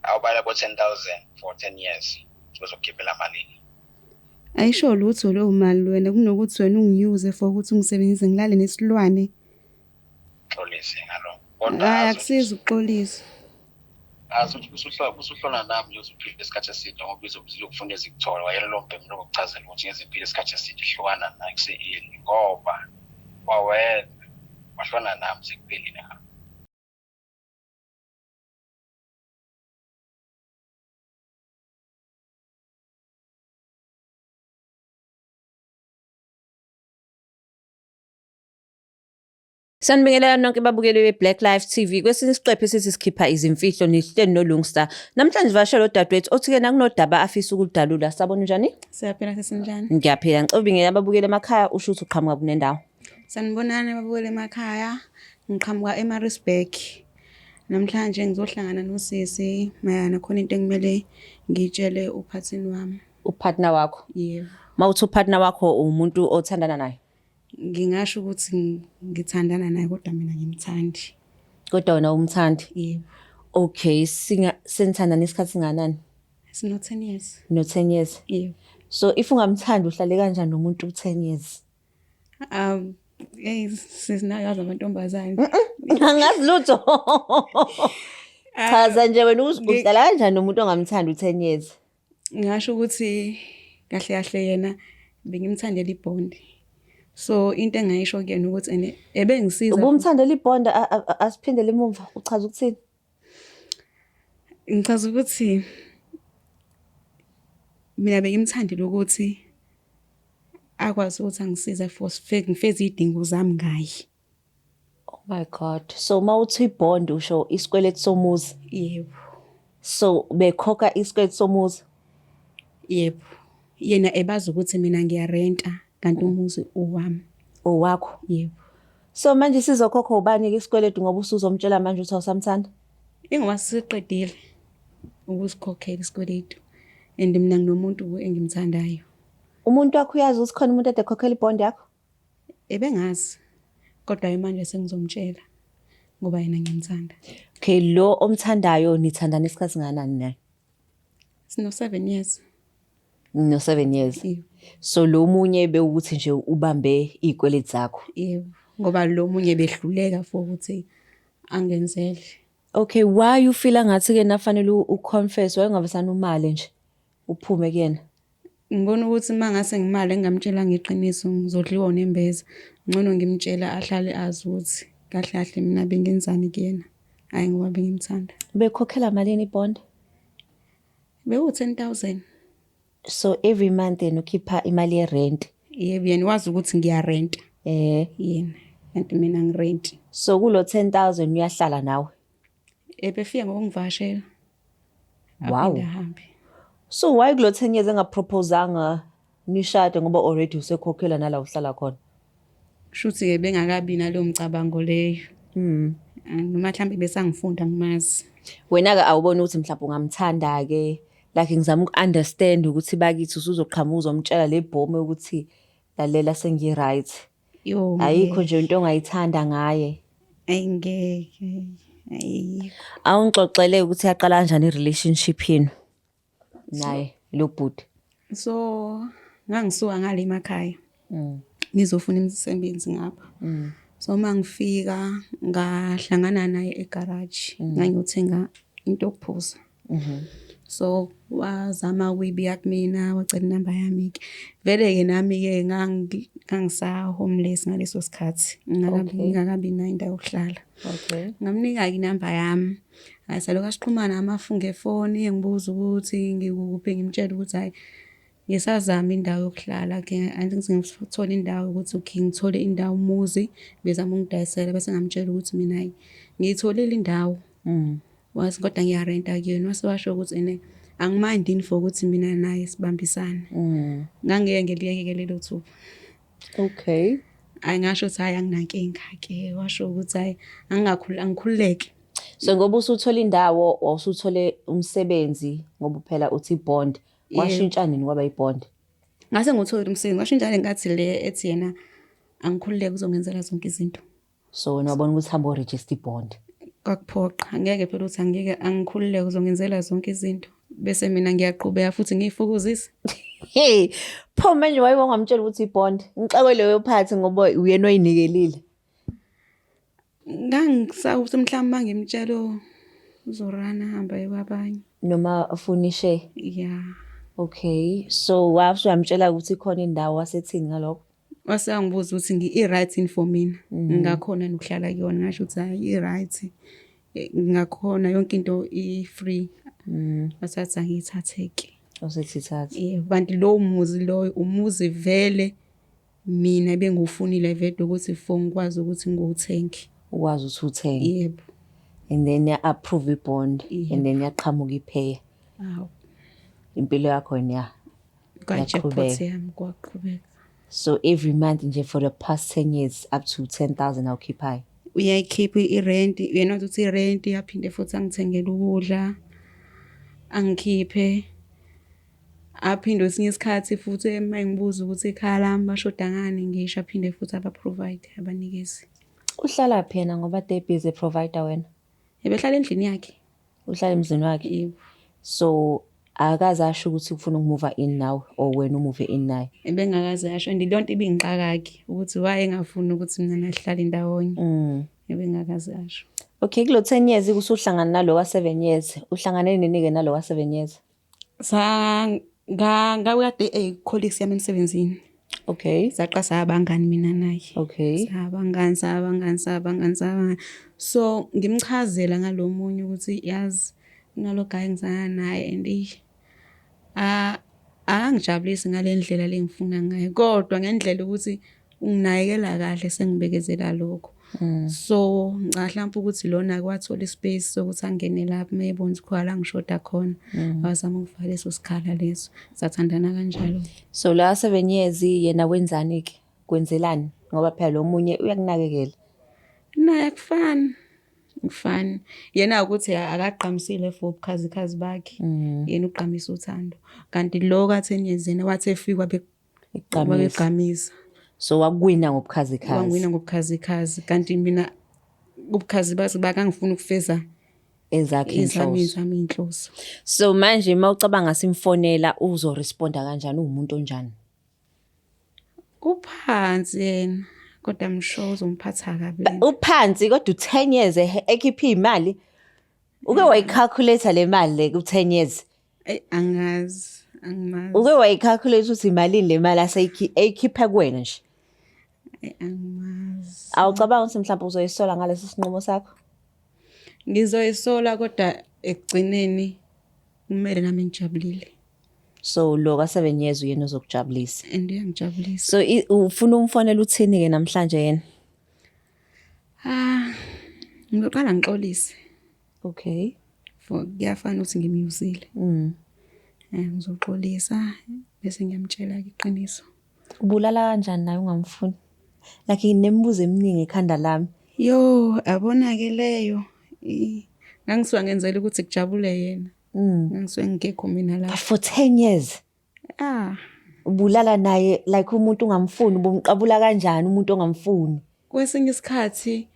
Awubala bo-10,000 for 10 years uzokukhiphela malini? Ayisho lutho leyo mali wena kunokuthi wena ungi-use for ukuthi ungisebenzise ngilale nesilwane. Xolise ngalokho. Kodwa Hhayi azi akusizi ukuthi ukuxolisa. azi ukuthi usuhlona nami nje uzophila isikhathi eside ngoba izokufuna ezikuthola wayena lo mbhemu lokuchazela ukuthi ngeziphila isikhathi eside hlukana naye kuse-early ngoba kwawena wahlona nami sekuphelile ngakho. Sanibingelela nonke babukeli be-Black Life TV. Kwesinye isiqephu esithi sikhipha izimfihlo nihleli noLungstar. Namhlanje sivakashela udadewethu othi-ke nakunodaba afisa ukuludalula. Sabona unjani? Siyaphila sesinjani? Ngiyaphila. Ngicela ubingelela ababukeli emakhaya usho ukuthi uqhamuka kunendawo. Sanibonani ababukeli emakhaya. Ngiqhamuka eMaritzburg. Namhlanje ngizohlangana nosisi mayelana khona into ekumele ngiyitshele uphathini wami. Upartner wakho. Yebo. Mawuthi upartner wakho umuntu othandana naye. Ngingasho ukuthi ngithandana naye kodwa mina ngimthandi. Kodwa wena umthandi. Yebo. Okay, singa senithandana isikhathi singanani? Sino 10 years. No 10 years. Yebo. So if ungamthandi uhlale kanjani nomuntu u10 years? Hey sisinayo yazi amantombazane. Angazi lutho. Chaza nje wena uhlala kanjani nomuntu ongamthandi u10 years? Ngingasho ukuthi kahle kahle yena bengimthandela ibhondi. So into engayisho kuyena ukuthi ene ebengisiza Ubumthandela ibond asiphindele emuva uchaza ukuthini? Ngichaza ukuthi mina bengimthandela ukuthi akwazi ukuthi angisize for ngifeze iy'dingo zami ngaye. Oh my God. So mawuthi ibond usho isikweletu somuzi. Yebo. So bekhokha isikweletu somuzi. Yebo. Yena ebazi ukuthi mina ngiyarenta kanti umuzi owami. Owakho. Yebo. So manje sizokhokha ubani ke isikweletu ngoba usuzomtshela manje ukuthi awusamthanda? Ingoba siqedile ukusikhokhela isikweletu and mina nginomuntu engimthandayo. Umuntu wakho uyazi ukuthi khona umuntu ade ekhokhela ibond yakho? Ebengazi kodwa manje sengizomtshela ngoba yena ngiyamthanda. Okay, lo omthandayo nithandana isikhathi singanani naye? Sino 7 years. No 7 years. Yebo. So lo munye bewukuthi nje ubambe izikweletu zakho. Yebo. Ngoba lo munye behluleka for ukuthi angenzele. Okay, why you feel ngathi ke nafanele uconfess why ungavesana umale nje uphume kuyena? Ngibona ukuthi uma ngase ngimale ngingamtshela ngeqiniso ngizodliwa unembeza. Ngcono ngimtshela ahlale azi ukuthi kahle kahle mina bengenzani kuyena. Hhayi ngoba bengimthanda. Bekhokhela malini ibond? Bewu-10,000. So every month yena ukhipha imali ye-rent. Yebo yena wazi ukuthi ngiyarenta. Eh, Yena kanti mina ngirenti. so kulo 10,000 uyahlala nawe. Ebefika ngokungivakashela. Wow. Aphinde ahambe. So why kulo 10 years engaproposanga nishade ngoba already usekhokhela nala uhlala khona? Kushuthi-ke bengakabi naleyo mcabango leyo. Noma mhlambe besangifunda ngimazi. Wena ke awuboni ukuthi mhlawumbe ungamthanda ke like ngizama uku-understand ukuthi bakithi usuzoqhamuka uzomtshela le bhomu yokuthi lalela sengi-right. Yo. Ayikho nje into ongayithanda ngaye. Ayingeke. Ayikho. Awungixoxele ukuthi yaqala kanjani i-relationship yenu naye lo bhuti. So ngangisuka ngale emakhaya. Ngizofuna imisebenzi ngapha. So uma ngifika ngahlangana naye egarage ngangiyothenga into yokuphuza. So wazama ukuyibika kumina wacela inamba yami-ke. Vele-ke nami-ke ngangisa-homeless ngaleso sikhathi ngingakabi nayo indawo yokuhlala. Okay. Ngamnika-ke inamba yami. Hhayi salokhu asixhumana amafu ngefoni engibuza ukuthi ngikuphi ngimtshele ukuthi hhayi ngisazama indawo yokuhlala ke angithi ngithole indawo ukuthi okay ngithole indawo umuzi bezama ungidayisela bese ngamtshela ukuthi mina hhayi ngiyitholile indawo. Wathi kodwa ngiyarenta kuyona wase washo ukuthi ene angimind yini for ukuthi mina naye sibambisane. Ngangeke ngiliyeke lelo thuba. Okay. Hhayi ngasho ukuthi hhayi anginankinga ke washo ukuthi hhayi angingakhulu angikhululeke. So ngoba usuthola indawo wawusuthole umsebenzi ngoba phela uthi bond kwashintsha nini kwaba ibond? Ngase ngiwutholile umsebenzi kwashintsha le nkathi le ethi yena angikhululeke uzongenzela zonke izinto. So wena wabona ukuthi hamba uregister ibond. Kwakuphoqa, angeke phela ukuthi angeke angikhululeke uzongenzela zonke izinto bese mina ngiyaqhubeka futhi ngiyifukuzise. Hey, pho manje waye wangamtshela ukuthi ibond. Ngixakwe leyo part ngoba uyena oyinikelile. Ngangisawuthi mhlawumbe uma ngimtshela uzorana ahambe aye kwabanye. Noma afune i-share. Ya. Okay, so wase uyamtshela ukuthi khona indawo wasethini ngalokho? Wase wangibuza ukuthi i-right yini for mina. Ngingakhona yini ukuhlala kuyona. Ngasho ukuthi hhayi i-right. Ngingakhona yonke into i-free. Wasathi angiyithathe-ke. Wasethi thatha. Yebo, kanti lowo muzi loyo umuzi vele mina bengiwufunile vele ukuthi for ngikwazi ukuthi ngiwuthenge. Ukwazi ukuthi uthenge. Yebo. And then ya-approve i-bond and then yaqhamuka ipheya. Awu. Impilo yakho nya. Kwa-jackpot yami kwaqhubeka. So every month nje for the past 10 years up to 10,000 awukhiphayo. Uyayikhipha irenti, uyena ukuthi irenti aphinde futhi angithengele ukudla, angikhiphe. Aphinde kwesinye isikhathi futhi uma engibuza ukuthi ekhaya lami bashoda ngani ngisho aphinde futhi aba-provide abanikeze. Uhlala phi yena ngoba they busy provider wena? Ebehlala endlini yakhe. Uhlala emzini wakhe. Yebo. So akaze asho ukuthi ufuna uku-move in nawe or wena u-move in naye. Ebengakaze asho and leyo nto ibingixaka-ke ukuthi why engafuni ukuthi mina naye sihlale ndawonye. Ebengakaze asho. Okay, kulo 10 years usuhlangana nalo ka 7 years. Uhlangane nini ke nalo ka 7 years? Sa ngakade eyi-colleagues yami emsebenzini. Okay. Saqa sabangani mina naye. Okay. Sabangani, sabangani, sabangani, sabangani. So ngimchazela ngalo munye ukuthi yazi kunalo guy engizana naye and akangijabulisi ngale ndlela le ngifuna ngayo kodwa ngendlela ukuthi unginakekela kahle sengibekezela lokho. So ngicabanga mhlawumbe ukuthi lona wathola i-space sokuthi angene lapho uma ebona ukuthi khona la ngishoda khona. Wazama ukuvala leso sikhala leso. Sathandana kanjalo. So la 7 years yena wenzani ke? Kwenzelani? Ngoba phela lo munye uyakunakekela. Naye akufani. Akufani. Yena ukuthi akagqamisile for ubukhazikhazi bakhe. Yena ugqamisa uthando. Kanti lo ka 10 years yena wathi efika Egqamisa. wabegqamisa. So wakuwina ngobukhazikhazi. Wangiwina ngobukhazikhazi. Kanti mina ubukhazi bathi bakangifuna ukufeza Ezakhe ezami inhloso. zami inhloso. So manje mawucabanga simfonela uzoresponda kanjani uwumuntu onjani? Uphansi yena kodwa I'm sure uzomphatha kabi. Uphansi kodwa u10 years ekhipha imali. Uke wayi-calculate le mali le ku10 years. Eyi angazi, angimazi. Uke wayi-calculate ukuthi imalini le mali aseyikhipha kuwena nje. Eyi angimazi. Awucabanga ukuthi mhlawumbe uzoyisola ngalesi sinqumo sakho? Ngizoyisola kodwa ekugcineni kumele nami ngijabulile. So lo ka 7 years uyena ozokujabulisa. And uyangijabulisa. So ufuna umfonela uthini ke namhlanje yena? Ah, ngizoqala ngixolise. Okay. For kuyafana ukuthi ngimyuzile. Ngizoxolisa bese ngiyamtshela iqiniso. Ubulala kanjani naye ungamfuni? Like nemibuzo eminingi ekhanda lami. Yo, abona ke leyo. Ngangisuka ngenzela ukuthi kujabule yena. Ngangisuke ngekho mina la. But for 10 years. Ah. Ubulala naye like umuntu ungamfuni, ubumqabula kanjani umuntu ongamfuni? Kwesinye isikhathi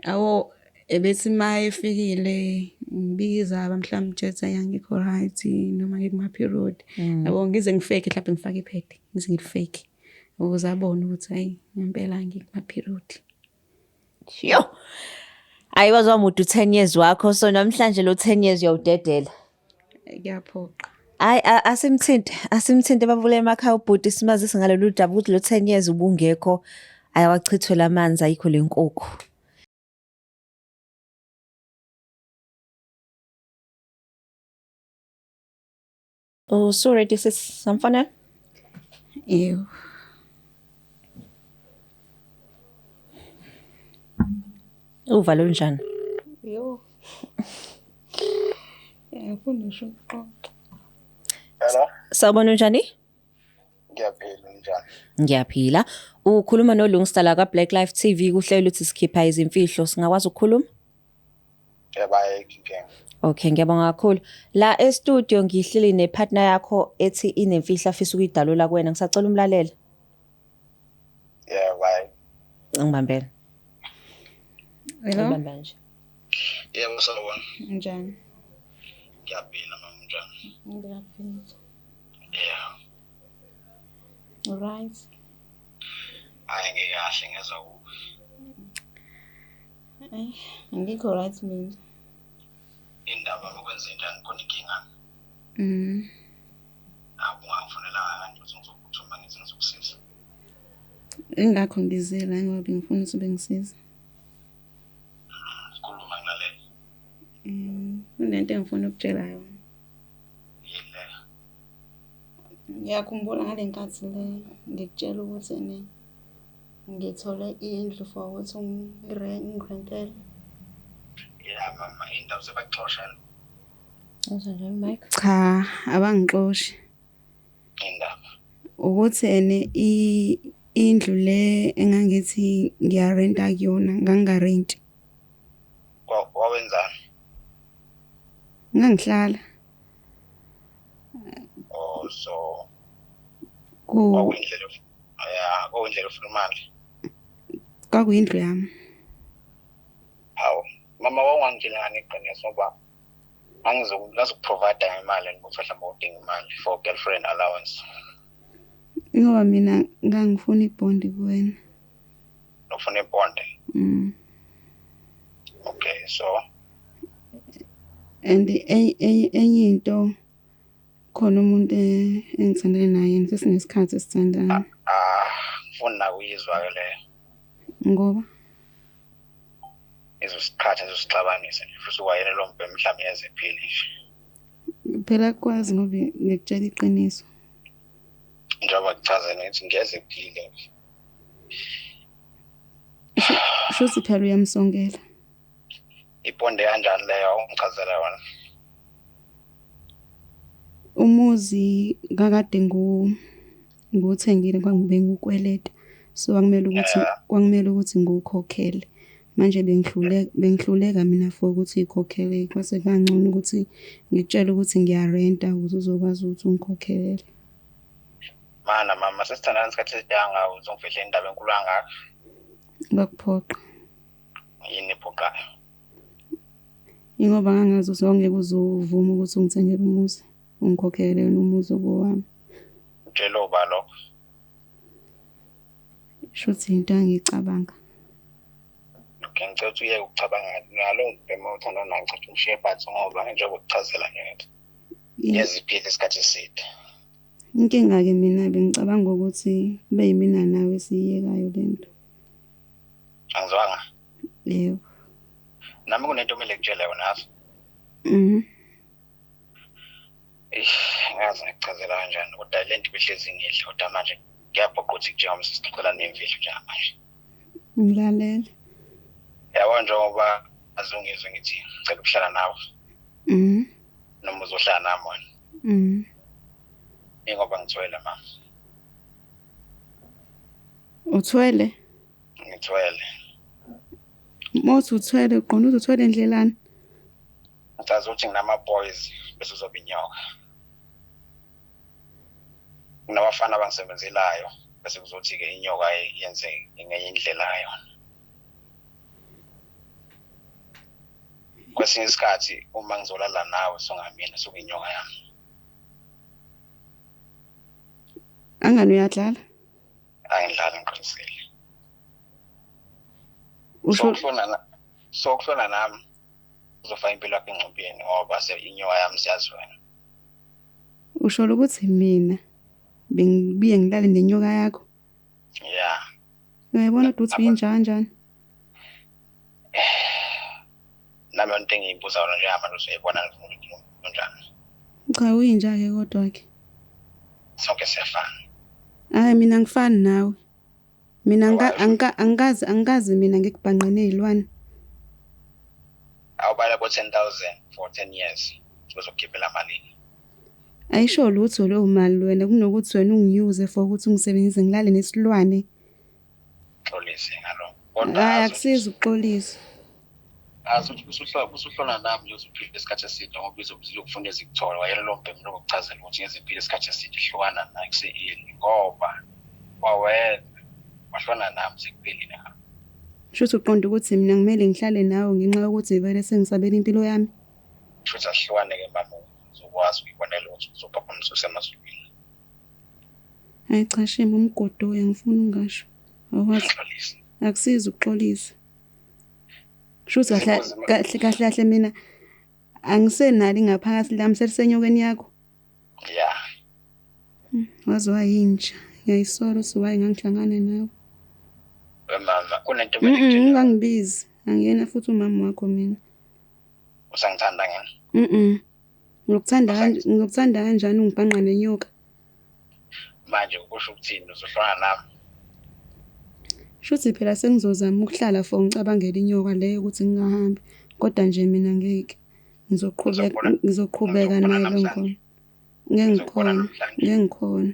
awo ebethi ma efikile ngibiza mhlawumbe mtshela angikho right noma ngikuma period. Yabo ngize ngifake mhlawumbe ngifake i-pad, ngize ngilifake ukuze abone ukuthi hayi ngempela ngikuma period. Yo. Ayi waze wamude u10 years wakho so namhlanje lo 10 years uyawudedela. Kuyaphoqa. Hayi asimthinte, asimthinte babule emakhaya ubhuti simazise ngalolu daba ukuthi lo 10 years ubungekho ayawachithwe lamanzi ayikho lenkukhu. Oh, so ready sis samfonela? Yebo. Uvalo njani? Yo. Ngiyafuna ngisho ukuxoxa. Hello, Sawubona unjani? ngiyaphila njani? Ngiyaphila. Ukhuluma noLungsta la ka Black Life TV kuhlelo ukuthi sikhipha izimfihlo singakwazi ukukhuluma? Yebo ayikho inkinga. Okay, ngiyabonga kakhulu. La e-studio ngihleli ne-partner yakho ethi inemfihlo afisa ukuyidalula kuwena. Ngisacela umlalele. Yebo hayi. Ngibambele. Hello. Ngibambe nje. Yebo, sawubona. Njani? Ngiyaphila mama, unjani? Ngiyaphila. Yeah. Right. Hayi, ngikahle, ngezwa kuwe. Ayi, angikho right mina. Indaba ukwenze njani, khona inkinga? Mm. Akungangifonelanga kanti ukuthi ngizokuthuма ngithi ngizokusiza. Ingakho ngizile la ngoba bengifuna ukuthi bengisiza. Khuluma ngilalela. Kunento engifuna ukutshela yona. Yini leyo? Ngiyakhumbula ngale nkathi le ngikutshela ukuthi ene ngithole indlu for ukuthi ungirentele. Ya mama, indaba sebakuxosha. Uzwa Mike? Cha, abangixoshi. Indaba. Ukuthi ene indlu le engangithi ngiyarenta kuyona, ngangingarenti. Wawenzani? Ngangihlala. Oh, so Ku kwakuyindlela, ya, kwakuyindlela ofuna imali. Kwakuyindlu yami. Hawu, mama, wawungangitshelanga iqiniso ngoba ngangizokuprovide ngemali ukuthi mhlawumbe udinga imali for girlfriend allowance. Ngoba mina ngangifuna ibhondi kuwena. Ufuna ibhondi? Mm. Okay, so And enye into, khona umuntu engithandana naye, sesinesikhathi esithandana. Ah, ngifuna nakuyizwa ke leyo. Ngoba Izosiqhatha, izosixabanisa nje, futhi kwayena lo mbhemu mhlawumbe yezephile nje. Phela akukwazi ngoba ngikutshela iqiniso. Njengoba kuchazela ngithi ngiyezephile nje. Shuthi phela uyamsongela. Ibhondi kanjani leyo ungichazela yona? Umuzi kakade ngiwuthengile bengiwukweleta. So kwakumele ukuthi kwakumele ukuthi ngiwukhokhele. Manje bengihluleka mina for ukuthi ngikhokhele, kwase kangcono ukuthi ngikutshele ukuthi ngiyarenta ukuze uzokwazi ukuthi ungikhokhelele. Mana mama, sesithandana isikhathi eside kangaka uzongifihlela indaba enkulu kangaka. Ngakuphoqa. Yini ephoqayo? Ingoba ngangazi ukuthi wawungeke uzovuma ukuthi ungithengele umuzi, ungikhokhele wena umuzi owami. Utshele uba lokho? Shuthi into engangiyicabanga. Okay, ngicela ukuthi uyeke ukucabanga ngalo mbhemu othandana naye, ngicela ukuthi umshiye phansi ngoba njengoba ukuchazela nje ngithi ngeziphile isikhathi eside. Inkinga-ke mina bengicabanga ukuthi kube yimina nawe esiyiyekayo lento. Angizwanga? Yebo. Nami kunento okumele ngikutshele yona yazi. Mhm. Eish, ngazi ngikuchazela kanjani kodwa le nto ibihlezi ngidla, kodwa manje kuyaphoqa ukuthi njengoba sesixoxela nemfihlo njengamanje. Ngilalela. Yabo, njengoba azungizwe ngithi ngicela ukuhlala nawe. Mhm. Noma uzohlala nami wena. Mhm. Ingoba ngithwele mama. Uthwele? Ngithwele. Mawuthi uthwele, uqonda ukuthi uthwele ndlelani? Ngichaza ukuthi nginama-boys bese uzoba inyoka. Kunabafana abangisebenzelayo bese kuzothi-ke inyoka yenze ngenye indlela yona. Kwesinye isikhathi uma ngizolala nawe songamina sokuyinyoka yami. Angani uyadlala? Angidlali, ngiqinisile. Usho So ukuhlona nami uzofaka impilo yakho engcupheni ngoba inyoka yami siyazi wena. Usho ukuthi mina bengibuye ngilale nenyoka yakho? Yeah. Uyayibona ukuthi uyinja kanjani? Nami into engiyibuza yona njengamanje uzoyibona ukuthi unjani. Cha, uyinja-ke kodwa-ke. Sonke siyafana. Hhayi, mina angifani nawe. Mina angikaze mina ngikubhanqe ney'lwane. Awubala bo-10,000 for 10 years uzokukhiphela malini? Ayisho lutho leyo mali wena, kunokuthi wena ungiyuze for ukuthi ungisebenzise ngilale nesilwane. Xolise ngalokho. Kodwa Hhayi, akusizi ukuxolisa. Azi ukuthi usuhlona nami nje uzophila isikhathi eside ngoba izokufuna ezikuthola. Wayena lo mbhemu lokuchazela ukuthi ngeziphila isikhathi eside hlukana naye kuse-early ngoba kwawena wahlona nami sekuphelile ngakho. Shuthi uqonda ukuthi mina ngimele ngihlale nawe ngenxa yokuthi vele sengisabela impilo yami. Shuthi asihlukane-ke mama, uzokwazi ukuyibonela ukuthi uzophaphama ususemazulwini. Hayi cha shame umgodoyi angifuni ungasho. Awukwazi Ngixolise. akusizi ukuxolisa. Shuthi kahle kahle kahle kahle mina angisenalo ingaphakathi lami selisenyokeni yakho. Ya. Waze wayinja. Ngiyayisola ukuthi why ngangihlangana nawe. Wemama kunento Mm kumele ngitshele. Ungangibizi. Angiyena futhi umama wakho mina. Usangithanda ngani? Mhm. Ngizokuthanda kanje ngizokuthanda kanjani ungibhanqa nenyoka? Manje ukusho ukuthini uzohlwana nami? Shuthi phela sengizozama ukuhlala for ngicabangela inyoka leyo ukuthi ngingahambi. Kodwa nje mina ngeke. Ngizoqhubeka Ngizokubona ngizoqhubeka ngizokubona naye lo namhlanje. ngikhona. Ngeke Ngizokubona ngikhona. namhlanje. Ngeke ngikhona.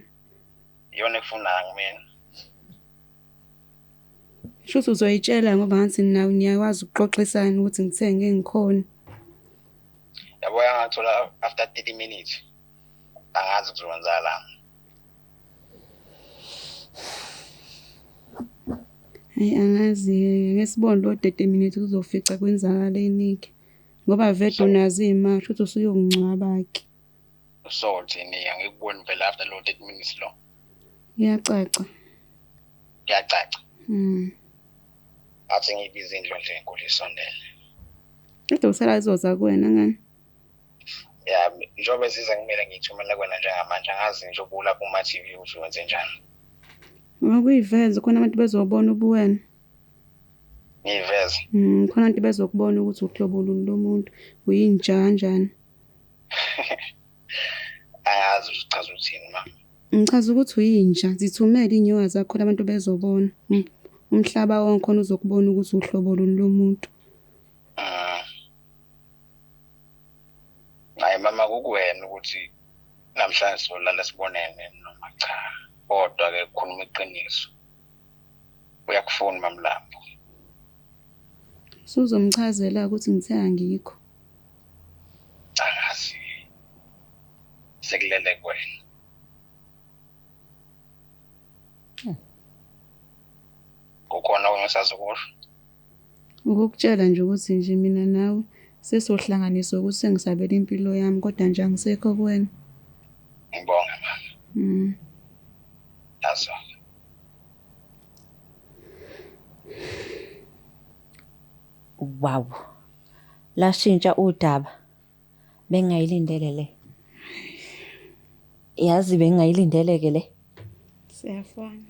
Iyona ekufunayo kumina. Shuthi uzoyitshela ngoba ngathi nawe niyakwazi ukuxoxisana ukuthi ngithe ngeke ngikhona. Yabo yangathola after 30 minutes. Angazi kuzokwenzakalani. Hhayi angazi-ke ake sibone lo 30 minutes uzofica kwenzakaleni-ke. Ngoba vele So unazo iy'mali shuthi usuyongingcwaba-ke. so thini angikuboni phela after lo 30 minutes lo. Kuyacaca. Kuyacaca. Mm. Athi ngibize indlu nje enkulu isondele. Kodwa kusala izoza kuwena ngani? Ya njengoba ziza kumele ngiyithumele kuwena njengamanje angazi njengoba ulapha kuma TV ukuthi wenze njani. Ngokuyiveza khona abantu bezobona ubuwena. Ngiyiveze. Khona abantu bezokubona ukuthi uhlobo luni lomuntu, uyinja kanjani. Angazi ukuthi uchaza uthini mama. Ngichaza ukuthi uyinja, zithumele iy'nyoka zakho khona abantu bezobona. Umhlaba wonke khona uzokubona ukuthi uhlobo luni lomuntu. Mm. Hayi mama kukuwena ukuthi namhlanje sizolala sibonene noma cha. Kodwa ke kukhuluma iqiniso. Uyakufuna mamlambo. Usuzomchazela ukuthi ngithe angikho. Angazi. Sekulele kuwena. Kukhona okunye osazokusho? Ukukutshela nje ukuthi nje mina nawe sesohlanganiswa ukuthi sengisabela impilo yami kodwa nje angisekho kuwena. Ngibonge mama. Mm. Yazo. Wow. Lashintsha udaba. Bengingayilindele le. Yazi bengingayilindele ke le. Siyafana.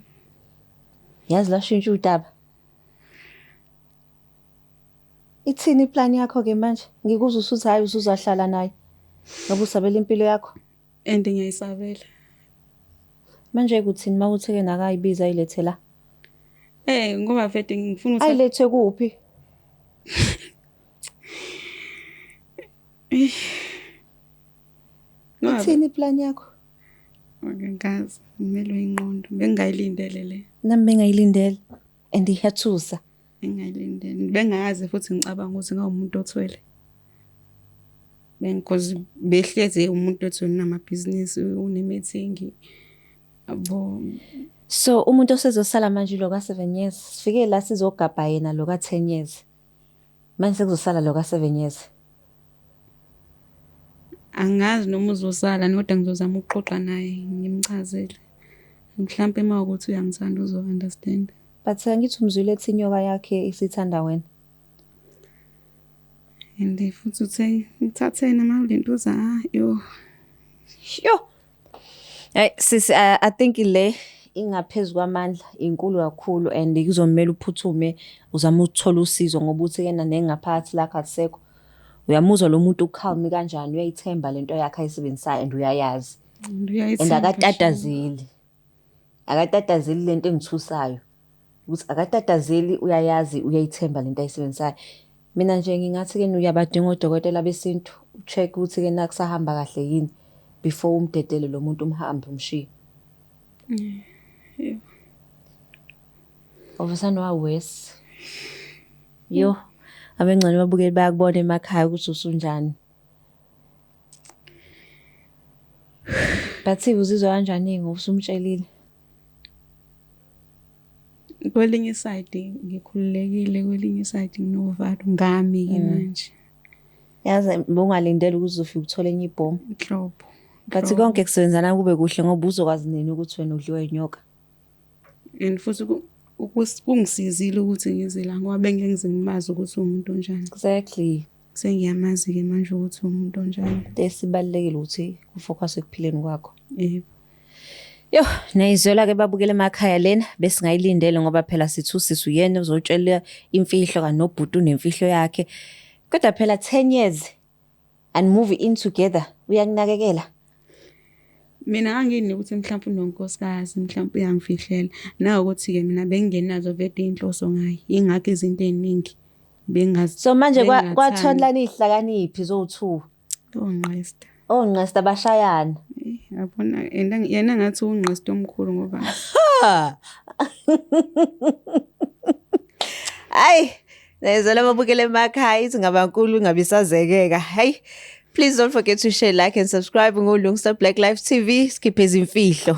Yazi lashintsha udaba. Ithini iplan yakho ke manje? Ngikuzwa usuthi hayi usuzahlala naye. Ngoba usabela impilo yakho. And ngiyayisabela. Manje kuthini mawuthi ke nakayibiza ayilethe la? Ngoba vele ngifuna ukuthi Ayilethe kuphi? Ngoba Ithini iplan yakho? Angazi, ngimelwe ingqondo. Bengingayilindele le. Nami bengayilindele and iyathusa. Bengingayilindele. Bengazi futhi ngicabanga ukuthi ngawumuntu othwele. Because behlezi umuntu othi unamabhizinisi, une-meeting. Yabo. So umuntu osezosala manje lo ka 7 years. Sifike la sizogabha yena lo ka 10 years. Manje sekuzosala lo ka 7 years. Angazi noma uzosala kodwa ngizozama ukuxoxa naye ngimchazele. Mhlampe uma kuwukuthi uyangithanda uzo-understand. But angithi umzwile ethi inyoka yakhe isithanda wena. And futhi uthe ngithatheni amalentuza yo. Yo. Hey sisi I think le ingaphezu kwamandla inkulu kakhulu and kuzomela uphuthume uzame ukuthola usizo ngoba uthi kena nengaphakathi lakho akusekho. Uyamuzwa lo muntu ucalm kanjani uyayithemba lento yakhe ayisebenzisayo and uyayazi. And And uyayithemba akatatazeli. Akatatazeli lento engithusayo. Ukuthi akatatazeli uyayazi uyayithemba lento ayisebenzisayo. Mina nje ngingathi ke uyabadinga odokotela besintu ucheck ukuthi ke nakusahamba kahle yini before umdedele lo muntu umhambe umshiye. Yeah. Ovusana wa worse. Yo, abengcono babukeli bayakubona emakhaya ukuthi usunjani. But uzizwa kanjani ngoba usumtshelile? Kwelinye isayidi ngikhululekile, kwelinye isayidi nginovalo ngami-ke manje. Yazi bungalindele ukuthi uzofika uthole enye ibhomu. Nhlobo. But Nhlobo. konke kusebenzana kube kuhle ngoba uzokwazi nini ukuthi wena udliwe inyoka. And futhi kungisizile ukuthi ngize la ngoba bengeke ngize ngimazi ukuthi uwumuntu onjani. Exactly. Sengiyamazi-ke manje ukuthi uwumuntu onjani. Into esibalulekile ukuthi ufocus ekuphileni kwakho. Yebo. Yo, niyayizwela ke babukele emakhaya lena besingayilindele ngoba phela sithi usisi uyena uzotshela imfihlo kanobhuti unemfihlo yakhe. Kodwa phela 10 years and move in together uyakunakekela. Mina ngangini ukuthi mhlawumbe unonkosikazi mhlawumbe uyangifihlela. Nawukuthi-ke mina bengingenazo vele iy'nhloso ngaye. Yingakho izinto ey'ningi bengazi. So manje bengingathandi. kwathola nihlakaniphi zowu2. Ongqesta. Ongqesta bashayana. Eh, yabona yena ngathi ungqesta omkhulu ngoba Hayi, nayizwela ababukele emakhaya ithi ngabankulu ingabe isazekeka. Hayi, please don't forget to share, like and subscribe ngoLungsta Black Life TV. Sikhiphe izimfihlo.